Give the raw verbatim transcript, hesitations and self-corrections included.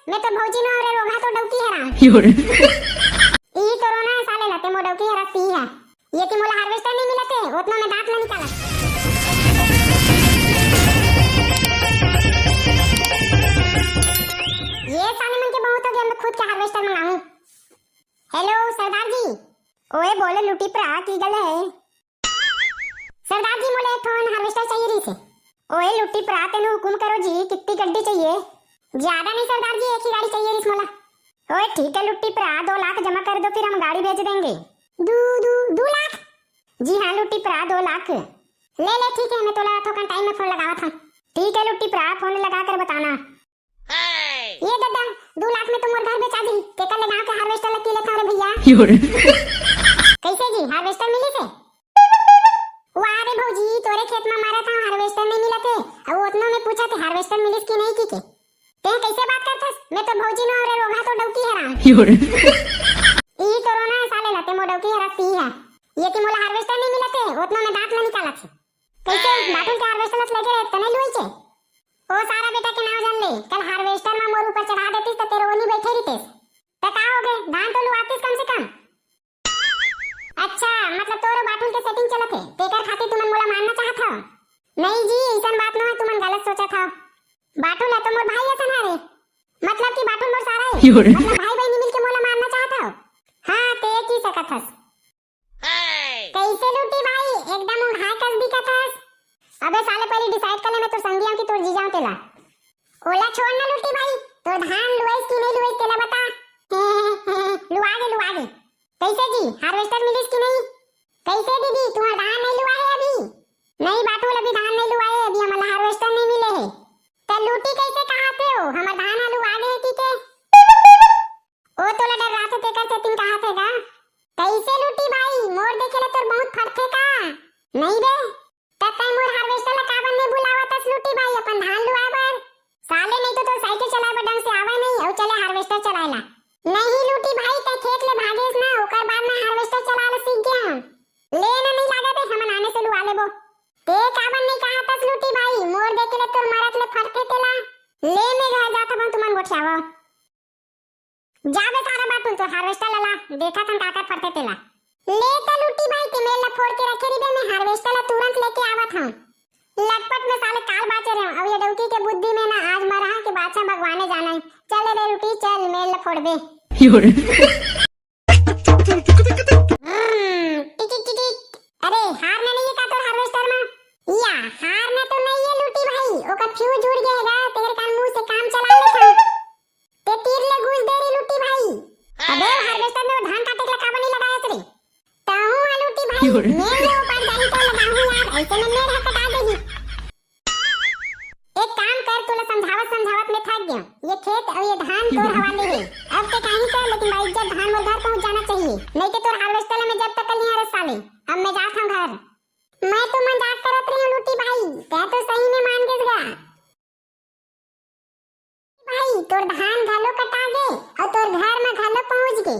मैं तो भौजी नो रे रोगहा तो डौकी हरा। यो रे। ई कोरोना है साले ला, ते मोर डौकी हरा सी है। ये कि मोला हार्वेस्टर नहीं मिलत हे, ओतना में दांत ला निकाला। ये साले मन के बहुत हो गया, मैं खुद के हार्वेस्टर मंगाऊं। हेलो सरदार जी। ओए बोले लुटी प्रा की गल है। सरदार जी, मोला एक ठोन हार्वेस्टर चाहिए रहिसे। ओए लुट्टी प्रा, तेनु हुकुम करो जी, कितनी गड्डी चाहिए? ज्यादा नहीं सरदार जी, एक ही गाड़ी चाहिए रहिस मोला। ओए ठीक है लुट्टी प्रा, दो लाख जमा कर दो, फिर हम गाड़ी भेज देंगे। दू दू दू लाख? जी हाँ लुट्टी प्रा, दो लाख। ले ले ठीक है, मैं तोला थोकन टाइम में फोन लगावत हूँ। ठीक है लुट्टी प्रा, फोन लगा कर बताना। ये ददा, दू लाख में तो मोर घर बेचा जी, तेकर ले गांव के हार्वेस्टर लगी लेता रे भैया। यो रे। कैसे जी, हार्वेस्टर मिली से? वाह रे भौजी, तोरे खेत में मारा था हार्वेस्टर नहीं मिला थे, अब ओतनो में पूछा थे हार्वेस्टर मिलिस कि नहीं की के। ते कैसे बात करथस? मैं तो भौजी नो रे रोगहा तो डौकी हरा। यो रे। ई कोरोना है साले ला, ते मोर डौकी हरा सी है। ये कि मोला हार्वेस्टर नहीं मिला थे, ओतनो में दांत ला निकाला थे। कैसे बाटुल के हार्वेस्टर लस लगे रहे, तने लुई छे? ओ सारा बेटा के नाव जान ले, कल हार्वेस्टर में मोर ऊपर चढ़ा देतीस त तेरो ओनी बैठे रहितेस। त का हो गए, धान तो लुआतीस कम से कम। अच्छा, मतलब तोरो बाटुल के सेटिंग चलत हे, तेकर खातिर तुमन मोला मारना चाहत हव? नहीं जी, ऐसन बात नो है, तुमन गलत सोचत हव। बाटुल है तो मोर भाई असन हरे। मतलब कि बाटुल मोर सारा है। यो रे। मतलब भाई बहनी मिलके मोला मारना चाहत हव? हाँ, ते की सकत हस। कैसे लूटी भाई, एकदम उघाय कस दिखत हस। अबे साले, पहले डिसाइड कर ले, मैं तोर संगी आऊं कि तोर जीजा आऊं तेला। ओला छोड़ ना लूटी भाई, तोर धान लुआइस कि नहीं लुआइस तेला बता। लुआ गे, लुआ गे। कैसे जी, हार्वेस्टर मिलिस कि नहीं? कैसे दीदी, तुम्हार धान नहीं लुआ है अभी? नहीं बाटुल, अभी धान नहीं लुआ है, अभी हमारा हार्वेस्टर नहीं मिले है। तो लूटी कैसे कहा थे हो, हमार धान लुआ गे है कि के? ओ तोला डर रहा थे, तेकर सेटिंग कहा थे का? कैसे लूटी भाई, मोर देखे ले तोर बहुत फटथे का? नहीं बे, तब तय मोर हार्वेस्टर ला काबर नहीं बुलावत हस लूटी भाई, अपन धान लुआए बर? साले नहीं तो तोर साइकिल चलाए बर ढंग से आवे नहीं, अउ चले हार्वेस्टर चलाए ला। नहीं लूटी भाई, तय खेत ले भागेस ना, ओकर बाद में हार्वेस्टर चलाए ला सीख गया। ले ना नहीं लागे बे, हमन आने से लुआ लेबो। ते काबर नहीं कहा तस लूटी भाई, मोर देखे ले तोर मरत ले फटथे तेला। ले मैं घर जात हूँ, तुमन गोठियावा। जा बे सारा बाटुल, तोर हार्वेस्टर ला ला, देखत हन काकर फरथे तेला। ले त लूटी भाई, ते मेड़ ला फोड़ के रखे रहिबे, मैं हार्वेस्टर ला तुरंत लेके आवत हूँ। लटपट में साले काल बाचे रहे, अब ये डौकी के बुद्धि में ना आज मरहा के बाछा भगवाने जाना है। चल रे लूटी, चल मेड़ ला फोड़बे। यो रे। हम्म, टिक टिक टिक टिक। अरे हार ना नहीं है का तोर हार्वेस्टर में? या हार ना तो नहीं है लूटी भाई, ओकर फ्यूज उड़ गया है, तेरे कान मुंह से काम चला लेता। ते तीर ले घुस दे रे लूटी भाई। अबे हार्वेस्टर में वो धान काटे के काबर नहीं लगाया रे? ताहू आ लूटी भाई, यो रे। मेड़ ले ऊपर जाही तो लगाहूं यार, ऐसे में मेड़ ह कटा देही। एक काम कर, तोला समझावत समझावत मैं थक गया। ये खेत और ये धान तोर हवाले है, अब ते कहीं कर, लेकिन भाई इज्जत धान मोर घर पहुंच जाना चाहिए, नहीं तो तोर हार्वेस्टर में जब तक नहीं आ रे साले। अब मैं जात हूँ घर। मैं तो मजाक करत रही हूँ लूटी भाई, तै तो सही में मान गेस गा। भाई, तोर धान घलो कटा गे अउ तोर घर म घलो पहुंच गे।